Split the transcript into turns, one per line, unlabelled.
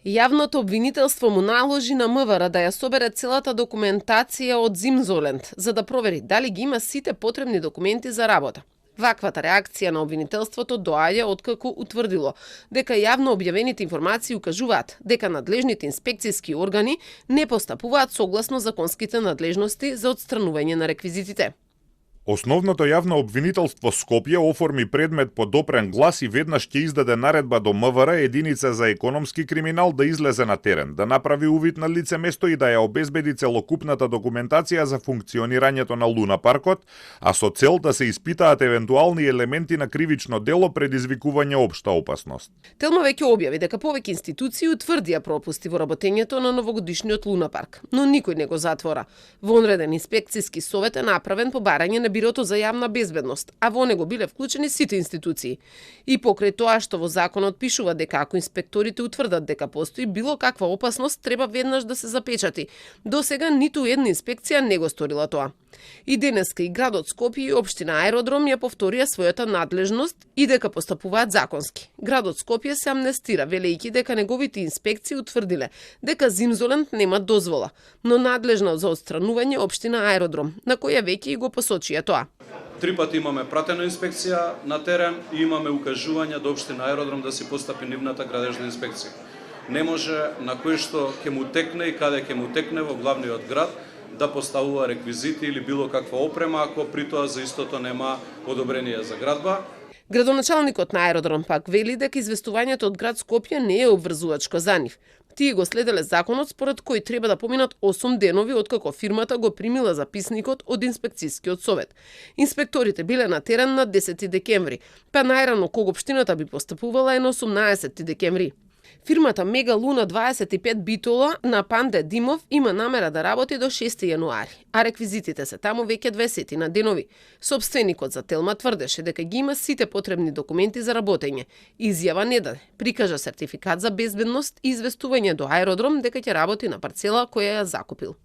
Јавното обвинителство му наложи на МВР да ја собере целата документација од Зимзолент, за да провери дали ги има сите потребни документи за работа. Ваквата реакција на обвинителството доаѓа откако утврдило дека јавно објавените информации укажуваат дека надлежните инспекцијски органи не постапуваат согласно законските надлежности за отстранување на реквизитите.
Основното јавно обвинителство Скопје оформи предмет по допрен глас и веднаш ќе издаде наредба до МВР единица за економски криминал да излезе на терен, да направи увид на лице место и да ја обезбеди целокупната документација за функционирањето на Луна паркот, а со цел да се испитаат евентуални елементи на кривично дело предизвикување општа опасност.
Телма веќе објави дека повеќе институции утврдија пропусти во работењето на новогодишниот Луна парк, но никој не го затвора. Вонреден инспекцијски совет е направен по барање на Бирото за јавна безбедност, а во него биле вклучени сите институции. И покрај тоа што во законот пишува дека ако инспекторите утврдат дека постои било каква опасност, треба веднаш да се запечати. До сега ниту една инспекција не го сторила тоа. И денеска и градот Скопје и општина Аеродром ја повторија својата надлежност и дека постапуваат законски. Градот Скопје се амнестира, велејќи дека неговите инспекции утврдиле дека Зимзолент нема дозвола, но надлежна за отстранување општина Аеродром, на која веќе и го посочија тоа.
3 пати имаме пратена инспекција на терен и имаме укажување до општина Аеродром да си постапи нивната градежна инспекција. Не може на кој што ќе му текне и каде ќе му текне во главниот град да поставува реквизити или било каква опрема, ако при тоа за истото нема одобрение за градба.
Градоначалникот на Аеродром пак вели дека известувањето од град Скопје не е обврзувачко за нив. Тие го следеле законот според кој треба да поминат 8 денови откако фирмата го примила записникот од инспекцијскиот совет. Инспекторите биле на терен на 10 декември, па најрано кога општината би постапувала е на 18 декември. Фирмата Мега Луна 25 Битола на Панде Димов има намера да работи до 6 јануари, а реквизитите се таму веќе 20 на денови. Собственикот за Телма тврдеше дека ги има сите потребни документи за работење. Изјава не даде, прикажа сертификат за безбедност и известување до Аеродром дека ќе работи на парцела која ја закупил.